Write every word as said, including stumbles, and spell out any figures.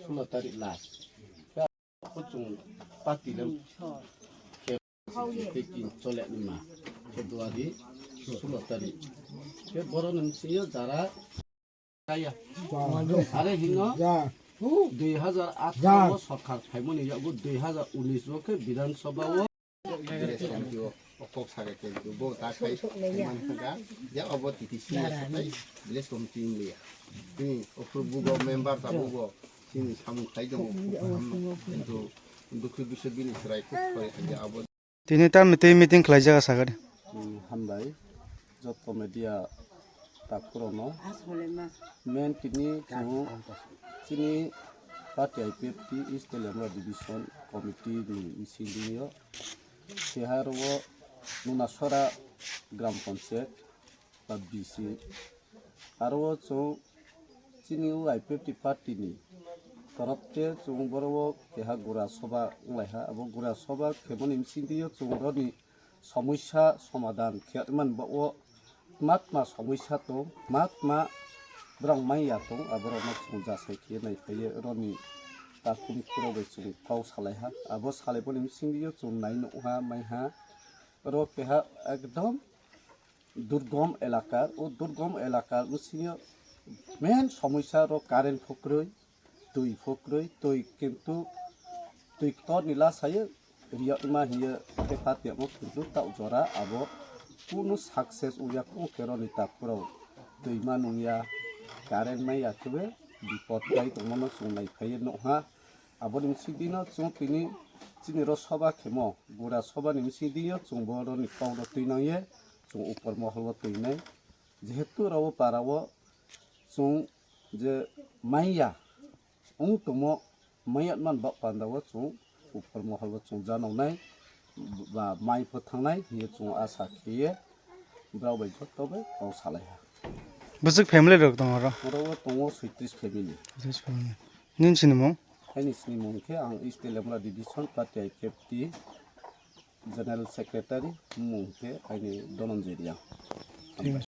Sulo tarik last. Kuchung party le khe tiki chole ni ma. February sulo tarik. Ke boro nung siyo jara kaya. Are hino dui hazar atharo o sorkar phaimani yago dui hazar unis o khe Bidhan Sabha o Village committee o kok saka khe bo ta khai man kha ya obo T T C ya khai village committee ni ya. Ni ophur bugo member ta bugo sini samung khai dong. Kintu dukhi bisok bini chwrai khub khoi ya abo. Tini tamni twi meeting khlai jaga sakari. Hmm, hambai. Joto media takhurokno. Main tini chwng chini party I P F T East Telemra Division Committee ni bisingtwi o keha aro o Nunasora Gram Panchayat ba B C aro o chwng chini o I P F T party ni torop te chwng boro o keha gura soba wng lai ha. Abo gura soba khemani bisingtwi o chwng roni somosya somadan khe man ba o tma tma somosya tong, tma tma borok manya tong, aborokno chwng jasai khe nai phaiye roni takhum khurok bai chwng kok salai ha. Abo salai boni bisingtwi o chwng nai nukha mai ha. Oro keha ekdom durgom elaka, o durgom elaka bisingo main somosya ro current phukrwi, twi phukrwi, twi kintu twi kotor ni la sayo riyakma hiye tepa tiyakma kintu tak jora abo kunu success wngya kunu keroni takhurok twi ma nungya current maya khe bipot kai tongmano chwng nai phaiye nukha. Aboni bisingtwino chwng tini chini ro soba khemo, gura soba ni bisingtwino chwng boroni kokno twi nangye chwng upor moholo twi nai. Jehetu oro o para o chwng je manya wng tongmo, manya man ba panda o chwng upor moholo chwng janoknai ba mai pho thangnai hinwi chwng asa khiye borok bai joto bai kok salai ha. Bwswk family rok tongo oro? Oro o tongo soitris family. Soitris family. Nini sinimung? Aini sinimung khe ang East Telemra Division Party I P F T General Secretary, mung khe aini Dhananjay Reang. Thik